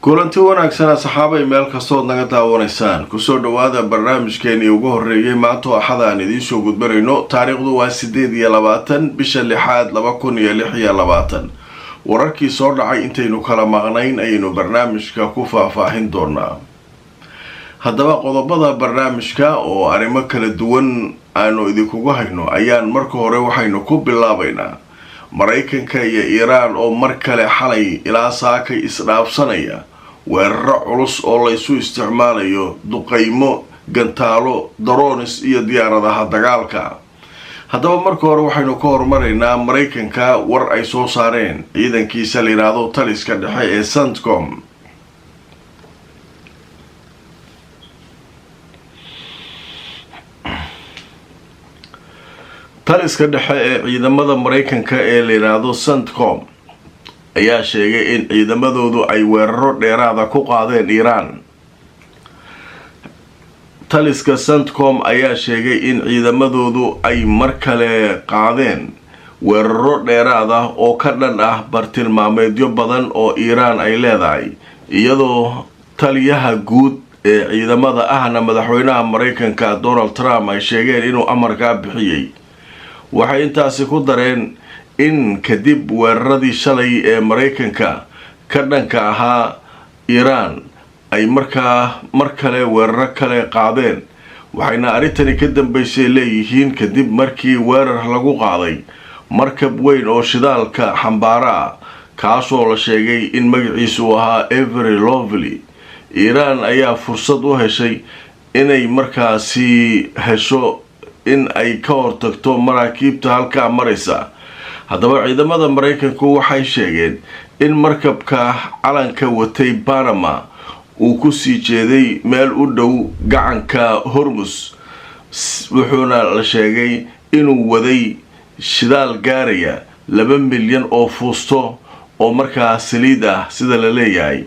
Kulanti wanaagsan, asxaabay, meel kastood naga daawanaysaan, kusoo dhawaada barnaamijkeenii ugu horeeyay maantoo Axada aan idiinsoo gudbanayno. Taariikhdu waa 28 bisha lixaad 2026. Wararkii soo dhacay intaynu kala maqnayn ayaynu barnaamijka ku faahfaahin doonaa. Haddaba, qodobada barnaamijka oo arrimo kala duwan aanu idinkugu hayno ayaan marka hore waxaynu ku bilaabaynaa Maraykanka iyo Iiraan oo mar kale xalay ilaa saakay isdhaafsanaya weeraro culus oo laysu isticmaalayo duqaymo, gantaalo, drones iyo diyaaradaha dagaalka. Haddaba, marka hore waxaynu ka hormaraynaa Maraykanka, war ay soo saareen ciidankiisa la yidhaahdo taliska dhexe ee CENTCOM. Taliska dhexe ee ciidamada Maraykanka ee la yidhaahdo CENTCOM ayaa sheegay in ciidamadoodu ay weeraro dheeraada ku qaadeen Iiraan. Taliska CENTCOM ayaa sheegay in ciidamadoodu ay mar kale qaadeen weeraro dheeraad ah oo ka dhan ah bartilmaameedyo badan oo Iiraan ay leedahay, iyadoo taliyaha guud ee ciidamada ahna madaxweynaha Maraykanka Donald Trump ay sheegeen inuu amarkaa bixiyey. Waxay intaasi ku dareen in kadib weeraradii shalay ee Maraykanka ka dhanka ahaa Iiraan ay markaa mar kale weeraro kale qaadeen, waxayna arrintani ka dambeysay leeyihiin kadib markii weerar lagu qaaday markab weyn oo shidaalka xambaaro ah, kaasoo la sheegay in magaciisu ahaa Every Lovely. Iiraan ayaa fursad u heshay inay markaasi hesho in ay ka hortagto maraakiibta halkaa maraysa. Haddaba, ciidamada Maraykanku waxay sheegeen in markabka calanka watay Panama uu kusii jeeday meel u dhow gacanka Hormus, wuxuuna la sheegay inuu waday shidaal gaaraya 2 milyan oo fuusto oo markaa saliid ah, sida la leeyahay.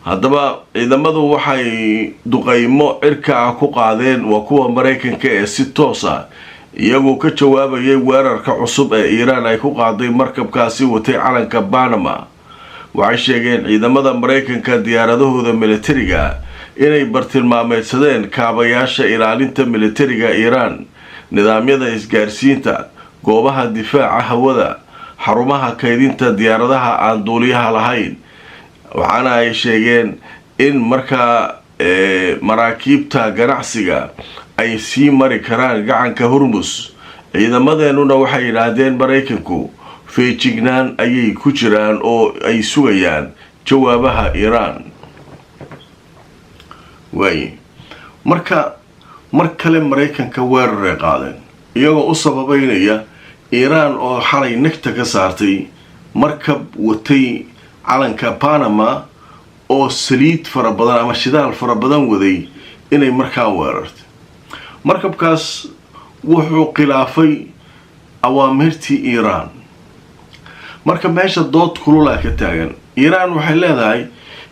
Haddaba, ciidamadu waxay duqaymo cirka ah ku qaadeen, waa kuwa Maraykanka ee si toos ah, iyagoo ka jawaabayay weerarka cusub ee Iiraan ay ku qaaday markabkaasi watay calanka Panama. Waxay sheegeen ciidamada Maraykanka diyaaradahooda militariga inay bartilmaameedsadeen kaabayaasha ilaalinta militariga Iiraan, nidaamyada isgaarsiinta, goobaha difaaca hawada, xarumaha kaydinta diyaaradaha aan duuliyaha lahayn. Waxaana ay sheegeen in markaa maraakiibta ganacsiga ay sii mari karaan gacanka Hormus. Ciidamadeenuna, waxay yidhaahdeen Maraykanku, feejignaan ayay ku jiraan oo ay sugayaan jawaabaha Iiraan. Waay, marka mar kale Maraykanka weeraray qaadeen, iyagoo u sababeynaya Iiraan oo xalay nagta ka saartay markab watay calanka Panama oo saliid fara badan ama shidaal fara badan waday inay markaa weerartay. Markabkaas wuxuu khilaafay awaamirtii Iiraan. Marka meesha dood kululaa ka taagan. Iiraan waxay leedahay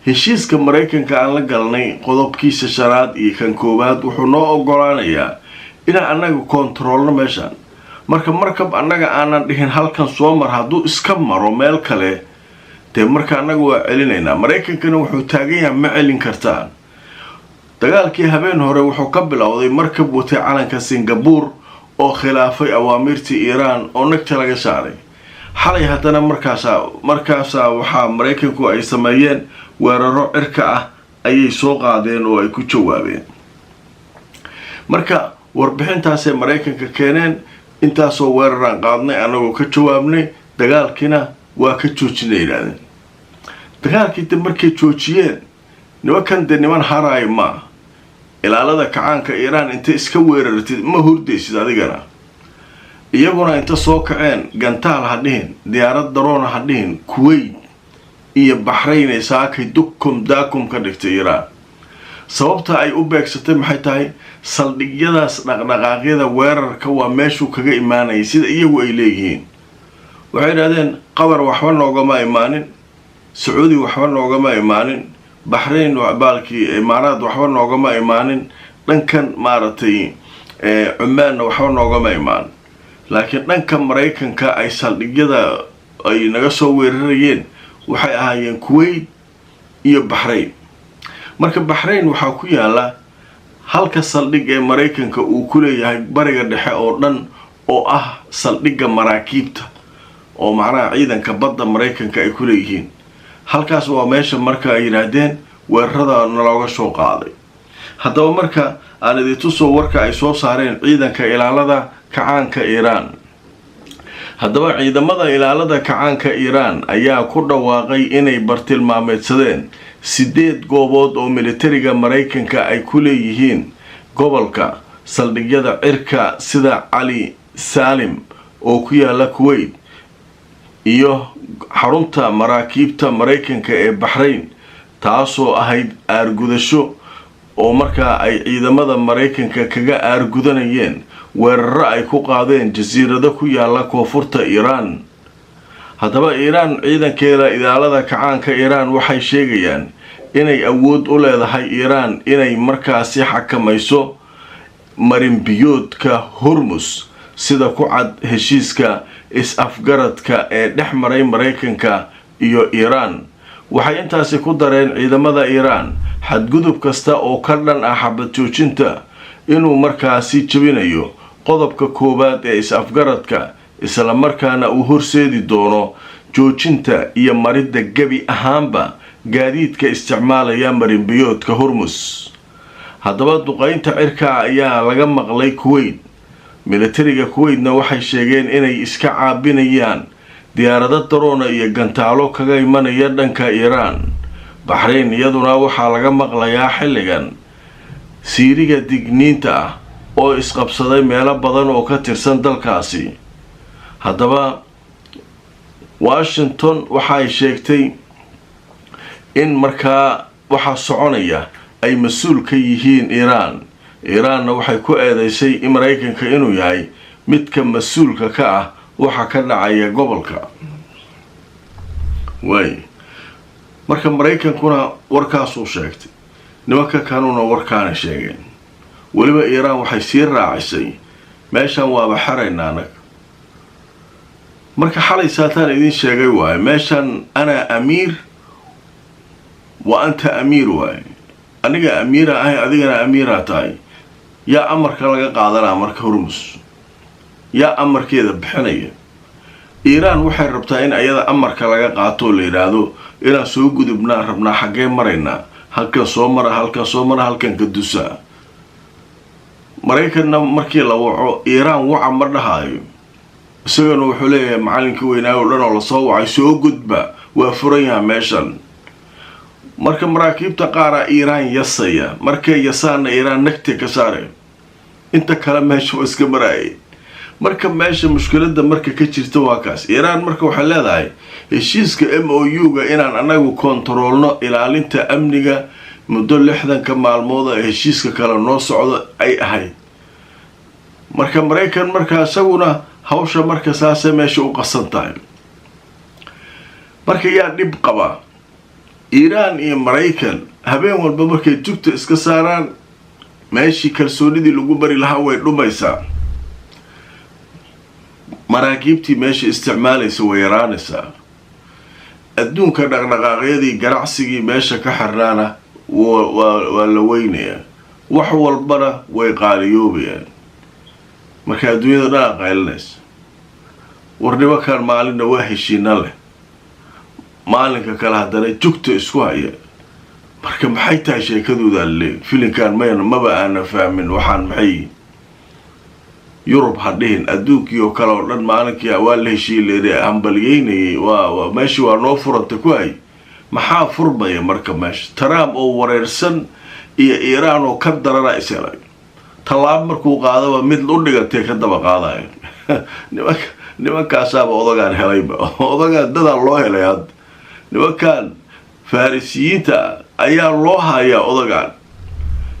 heshiiska Maraykanka aan la galnay qodobkiisa shanaad iyo kan koowaad wuxuu noo ogolaanayaa inaan annaga koontaroolno meeshaan. Marka markab annaga aanan dhihin halkan soo mar hadduu iska maro meel kale, dee marka annaga waa celinaynaa. Maraykankana wuxuu taagan yahay ma celin kartaan. Dagaalkii habeen hore wuxuu ka bilowday markab watay calanka Singabuur oo khilaafay awaamirtii Iiraan oo nagta laga saaray xalay. Haddana markaasaa waxaa Maraykanku ay sameeyeen weeraro cirka ah ayay soo qaadeen oo ay ku jawaabeen. Marka warbixintaasay Maraykanka keeneen: intaasoo weeraraan qaadnay annagoo ka jawaabnay, dagaalkiina waa ka joojinay, yidhahdeen. Dagaalkii de markay joojiyeen nimankan, dee niman haraayo maa. Ilaalada Kacaanka Iiraan inta iska weerartid ma hurdaysid adigana. Iyaguna inta soo kaceen, gantaal ha dhihin, diyaarad drone ha dhihin, Kuwait iyo Baxrayn ay saakay dukum daakum ka dhigtay Iiraan. Sababta ay u beegsatay maxay tahay? Saldhigyadaas dhaqdhaqaaqyada weerarka waa meeshuu kaga imaanayay, sida iyagu ay leeyihiin. Waxay idhahdeen Qatar waxba noogama imaanin, Sacuudi waxba noogama imaanin, Baxrayn baalkii Imaaraad waxba noogama imaanin, dhankan maaragtay Cumaanna waxba noogama imaan, laakiin dhanka Maraykanka ay saldhigyada ay naga soo weerarayeen waxay ahaayeen Kuwait. Iyo Baxrayn. Marka Baxrayn waxaa ku yaala halka saldhig ee Maraykanka uu ku leeyahay Bariga Dhexe oo dhan, oo ah saldhigga maraakiibta, oo macnaha ciidanka badda Maraykanka ay ku leeyihiin halkaas. Waa meesha marka ay yidhaahdeen weerarada nalooga soo qaaday. Haddaba marka aan idintuso warka ay soo saareen ciidanka Ilaalada Kacaanka Iiraan. Haddaba ciidamada Ilaalada Kacaanka Iiraan ayaa ku dhawaaqay inay bartilmaameedsadeen sideed goobood oo militariga Maraykanka ay ku leeyihiin gobolka, saldhigyada cirka sida Cali Saalim oo ku yaala Kuwait iyo xarunta maraakiibta Maraykanka ee Baxrayn, taasoo ahayd aargudasho oo markaa ay ciidamada Maraykanka kaga aargudanayeen weeraro ay ku qaadeen jasiirado ku yaala koonfurta Iiraan. Haddaba Iiraan, ciidankeeda Ilaalada Kacaanka Iiraan, waxay sheegayaan inay awood u leedahay Iiraan inay markaasi xakamayso marinbiyoodka Hormus, sida ku cad heshiiska is-afgaradka ee dhex maray Maraykanka iyo Iiraan. Waxay intaasi ku dareen ciidamada Iiraan xadgudub kasta oo ka dhan ah xabad joojinta inuu markaasi jebinayo qodobka koowaad ee is-afgaradka, islamarkaana uu horseedi doono joojinta iyo maridda gebi ahaanba gaadiidka isticmaalaya marinbiyoodka Hormus. Haddaba duqeynta cirka ayaa laga maqlay Kuwait. Militariga Kuwaitna waxay sheegeen inay iska caabinayaan diyaarado drone iyo gantaalo kaga imanaya dhanka Iiraan. Baxrayn iyaduna waxaa laga maqlayaa xilligan siiriga digniinta ah oo isqabsaday meelo badan oo ka tirsan dalkaasi. Haddaba Washington waxay sheegtay in markaa waxaa soconaya ay mas-uul ka yihiin Iiraan. Iiraanna waxay ku eedeysay in Maraykanka inuu yahay midka mas-uulka ka ah waxa ka dhacaya gobolka. Waay marka Maraykankuna warkaasuu sheegtay, nimanka kanuna warkaana sheegeen. Weliba Iiraan waxay sii raacisay meeshan waaba xeraynaa anag. Marka xalay saataan idiin sheegay waaye, meeshan anaa amiir wa anta amiir waaye. Aniga amiira ahay, adigana amiiraa tahay. Yaa amarka laga qaadanaa marka? Hormus yaa amarkeeda bixinaya? Iiraan waxay rabtaa in ayada amarka laga qaato, la yidhaahdo inaan soo gudubnaa rabnaa, xaggee maraynaa? Halkan soo mara, halkan soo mara, halkan ka dusaa. Maraykanna markii la waco, Iiraan waca ma dhahaayo. Isagana wuxuu leeyahay macalinkii weynaayo o dhan oo lasoo wacay, soo gudba, waa furan yaha meeshan. Marka maraakiibta qaaraa Iiraan yasaya. Markay yasaana Iiraan nagta ka saare, inta kale meesha waa iska maraayay. Marka meesha mushkilada marka ka jirta waa kaas. Iiraan marka waxay leedahay heshiiska MOU-ga inaan anagu kontaroolno ilaalinta amniga muddo 60-ka maalmood ee heshiiska kale noo socdo ay ahayd. Marka Maraykan marka isaguna hawsha marka saasay meesha u qasan tahay. Marka yaa dhib qaba? Iiraan iyo Maraykan habeen walba markay jugta iska saaraan, meeshii kalsoonidii lagu bari lahaa way dhumaysaa, maraakiibtii meesha isticmaalaysa way yaraanaysaa, adduunka dhaqdhaqaaqyadii ganacsigii meesha ka xirnaana waa la weynayaa, wax walbana way qaaliyoobayaan. Marka adduunyada dhan a qaylinaysa, war nimankan maalinna waa heshiina leh, maalinka kale haddana jugta isku haya. Marka maxay tahay sheekadooda le? Filinkan mayn maba aana fahmin. Waxaan maxay Yurub ha dhihin, adduunkii oo kale oo dhan maalinkii waa la heshiiy hambalyeynayay, waa meeshii waa noo furanta ku hay. Maxaa furmaya marka meesha? Trump oo wareersan iyo Iiraan oo ka darana is helay. Tallaabo markuu qaadaba mid u dhigatay ka daba qaadaya. Nimanka nimankaasaaba odagaan helayba, odagaan dadaa loo helay. Hadda nimankan Farisiyiinta ayaa loo hayaa odagaan.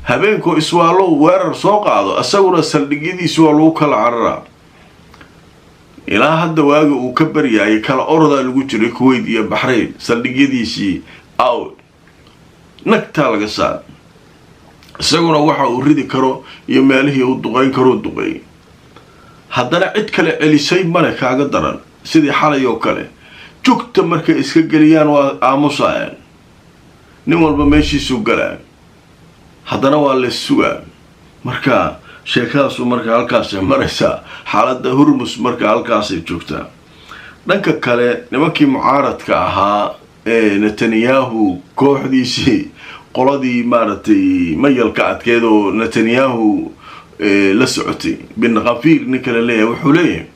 Habeenkoo iswaalo weerar soo qaado, isaguna saldhigyadiisi waa lagu kala cararaa. Ilaa hadda waaga uu ka baryaayay kala orodaa lagu jiray Kuwait iyo Baxrayn saldhigyadiisii out, nagtaa laga saar. Isaguna waxa uu ridi karo iyo meelihii uu duqayn karoo duqeey. Haddana cid kale celisay male. Kaaga daran sidii xalay oo kale, jugta markay iska geliyaan waa aamusayaan. Nin walba meeshiisuu galaa, haddana waa la sugaa. Marka sheekadaasu marka halkaasay maraysaa, xaaladda Hurmus marka halkaasay joogtaa. Dhanka kale, nimankii mucaaradka ahaa ee Netanyahu kooxdiisii, qoladii maaragtay mayalka adkeed oo Netanyahu la socotay, Bin Khafiir ninka la leeyahay, wuxuu leeyahay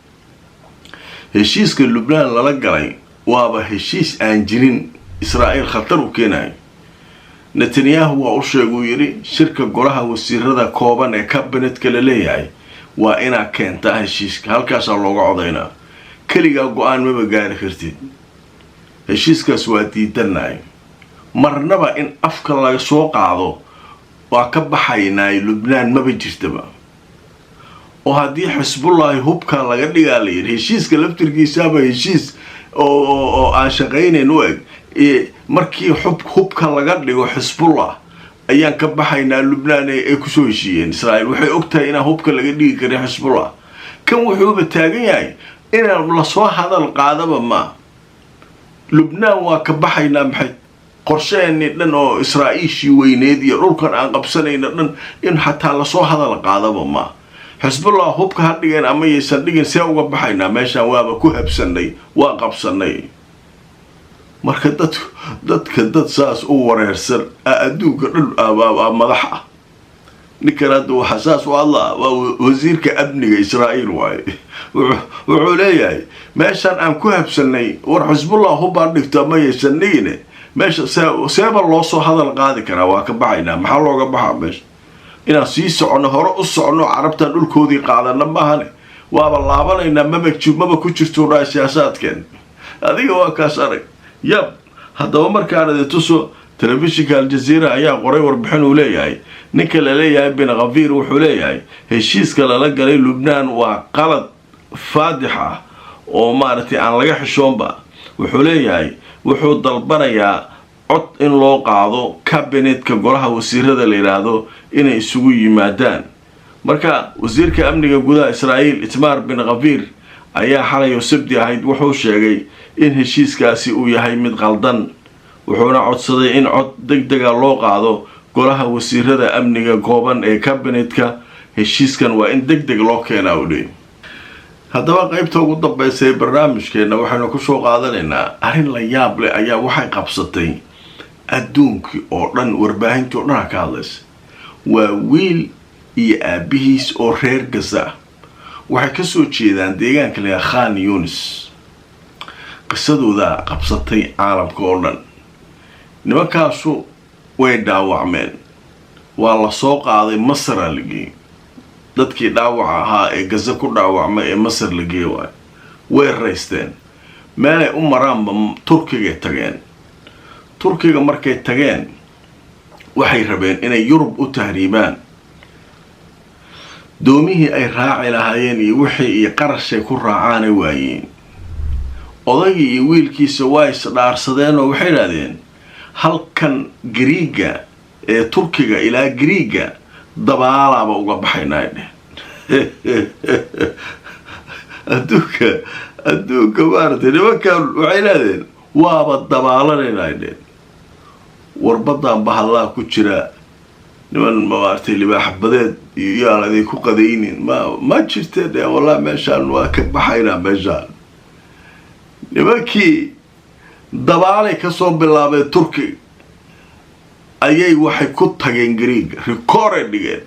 heshiiska Lubnaan lala galay waaba heshiis aan jirin, Israa'iil khatar u keenayo. Netanyahu waa u sheeguu yidhi, shirka golaha wasiirada kooban ee cabinetka la leeyahay waa inaa keentaa heshiiska, halkaasaa looga codaynaa, keligaa go-aan maba gaari kartid. Heshiiskaas waa diidanahay, marnaba in afka laga soo qaado waa ka baxaynaay Lubnaan maba jirtaba. Oo haddii Xisbullaahi hubka laga dhigaa la yidhi, heshiiska laftirkiisaaba heshiis oo aan shaqaynayn u eg. Markii hubka laga dhigo Xisbullah ayaan ka baxaynaa Lubnaan ay kusoo heshiiyeen. Israa'iil waxay og tahay inaan hubka laga dhigi karin Xisbullah. Kan wuxuuba taagan yahay inaan lasoo hadal qaadaba ma Lubnaan waa ka baxaynaa. Maxay qorsheeni dhan oo Israa'iishii weyneed iyo dhulkan aan qabsanayna dhan in xataa lasoo hadal qaadaba ma Xisbullah hubka ha dhigeen ama yaysan dhigin, see uga baxaynaa meeshaan? Waaba ku habsanay, waa qabsanay. Marka dad dadka dad saas u wareersan adduunka dhan madax ah. Ninkan hadda waxaa saas u hadlaa waa wasiirka amniga Israa'iil waaye. Wuxuu leeyahay meeshaan aan ku habsanay, war Xisbullah hubbaan dhigto ama yaysan dhigine, meesha seeba loo soo hadal qaadi karaa? Waa ka baxaynaa. Maxaa looga baxaa meesha? Inaan sii soconno, hore u soconno, Carabtan dhulkoodii qaadana maahane, waaba laabanaynaa. Maba ku jirto dhaa siyaasaadkeen. Adiga waa kaas arag yab. Haddaba markaan idin tuso, telefishinka Aljaziira ayaa qoray warbixin uu leeyahay ninka la leeyahay Bin Khafiir. Wuxuu leeyahay heshiiska lala galay Lubnaan waa qalad faadix ah oo maaragtay aan laga xishoonba. Wuxuu leeyahay, wuxuu dalbanayaa cod in loo qaado cabinetka, golaha wasiirada la yidhaahdo, inay isugu yimaadaan. Marka wasiirka amniga gudaha Israa'iil Itmar Bin Khafiir ayaa xalay oo Sabdi ahayd wuxuu sheegay in heshiiskaasi uu yahay mid qaldan, wuxuuna codsaday in cod deg dega loo qaado golaha wasiirada amniga kooban ee cabinetka. Heshiiskan waa in deg deg loo keenaa, u dhey. Haddaba qeybta ugu dambeysa ee barnaamijkeena waxaynu kusoo qaadanaynaa arrin la yaab leh ayaa waxay qabsatay adduunkii oo dhan, warbaahintii o dhan ha ka hadlaysa. Waa wiil iyo aabihiis oo reer Gaza ah, waxay kasoo jeedaan deegaanka layaa Khan Yunis. Qisadooda qabsatay caalamka oo dhan. Nimankaasu way dhaawacmeen, waa la soo qaaday, Masara la geeyey. Dadkii dhaawaca ahaa ee Gaza ku dhaawacmay ee Masar la geey waayo. Way raysteen, meelay u maraanba Turkigay tageen. Turkiga markay tageen waxay rabeen inay Yurub u tahriibaan. Doomihii ay raaci lahaayeen iyo wixii iyo qarashay ku raacaanay waayeen. Odaygii iyo wiilkiisa waa isdhaarsadeen oo waxay idhahdeen, halkan Gariiga ee Turkiga ilaa Gariiga dabaalaaba uga baxaynaa dheh. Adduunka maaragtay, nimankan waxay idhahdeen waaba dabaalanaynaa dheh, warbadan bahallaa ku jira, niman maaragtay libaax badeed iyo yaan idinku qadaynin, ma jirte dhe. Wallahi meeshaan waa ka baxaynaa meeshaan. Nimankii dabaalay kasoo bilaabeen Turkiga ayay waxay ku tageen Gariiga, rikooray dhigeen.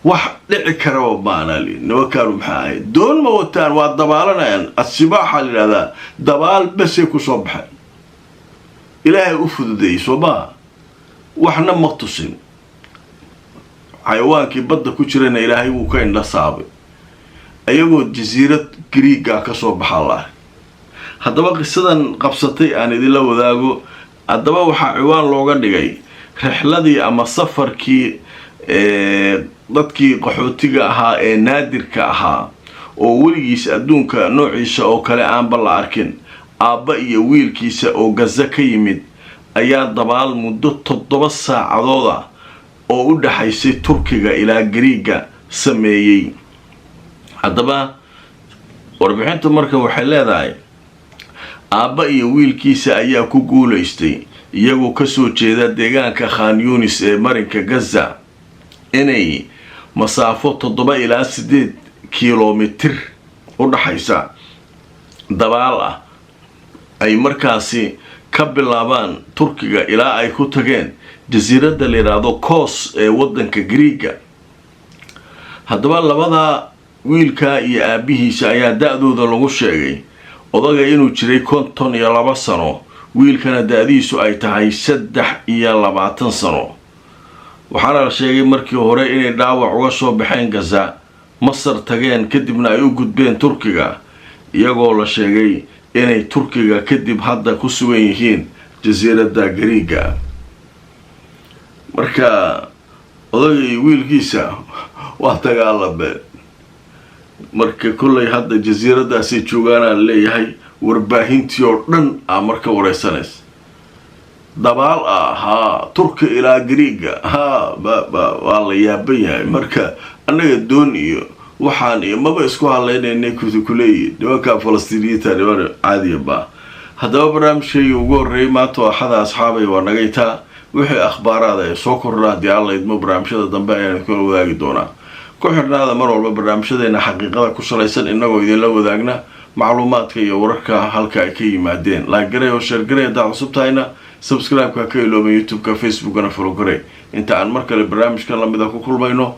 Wax dhici karaba maanaa li nimankaanu maxaa ahayd? Doon ma wataan, waa dabaalanayaan. Asibaaxa la yidhahdaa, dabaal besay kusoo baxeen. Ilaahay u fududeeyey, soo maa? Waxna ma tusin, xayawaankii badda ku jirana Ilaahay wuu ka indha saabay, ayagoo jasiirad Griiga kasoo baxaa la. Haddaba qisadan qabsatay aan idinla wadaago. Haddaba waxaa ciwaan looga dhigay rixladii ama safarkii dadkii qaxootiga ahaa ee naadirka ahaa oo weligiis adduunka noociisa oo kale aanba la arkin. Aabba iyo wiilkiisa oo Gaza ka yimid ayaa dabaal muddo 7 saacadood ah oo u dhaxaysay Turkiga ilaa Gariiga sameeyey. Haddaba warbixintu marka waxay leedahay, aabba iyo wiilkiisa ayaa ku guulaystay Iyagoo kasoo jeeda deegaanka Khan Yunis ee marinka Gaza, inay masaafo 7 ilaa 8 kilomitir u dhaxaysa dabaal ah ay markaasi ka bilaabaan Turkiga ilaa ay ku tageen jasiiradda la yidhaahdo Kos ee waddanka Griiga. Haddaba labada wiilka iyo aabihiisa ayaa da-dooda lagu sheegay odaga inuu jiray 52 sano, wiilkana da-diisu ay tahay 23 sano. Waxaana la sheegay markii hore inay dhaawac uga soo baxeen Gaza, Masar tageen, kadibna ay u gudbeen Turkiga, iyagoo la sheegay inay Turkiga kadib hadda ku sugan yihiin jasiiradda Gariiga. Marka odaga iyo wiilkiisa waa dagaalameen. Marka kollay hadda jasiiraddaasay joogaanaa leeyahay. Warbaahintii oo dhan aa marka wareysanaysa, dabaal ah haa, Turki ilaa Gariiga haa, waa la yaaban yahay. Marka annaga doon iyo waxaan iyo maba isku hadlaynaynay kuleeyihin nimanka Falastiiniyiinta, niman caadiya baa. Haddaba barnaamijkayga ugu horreeyay maanta oo Axada, asxaabay, waa nagaytaa. Wixii akhbaaraada ee soo kordha, haddii Alla idmo, barnaamijyada dambe ayaan idinkula wadaagi doonaa. Ku xidhnaada mar walba barnaamijyadeena xaqiiqada ku salaysan, innagoo idinla wadaagna macluumaadka iyo wararka halka ay ka yimaadeen. Like garay oo share garay. Haddaad cusub tahayna, subscribe-ka ka iloobay, YouTube-ka, Facebookana follow garay. Inta aan mar kale barnaamijkan lamida ku kulmayno.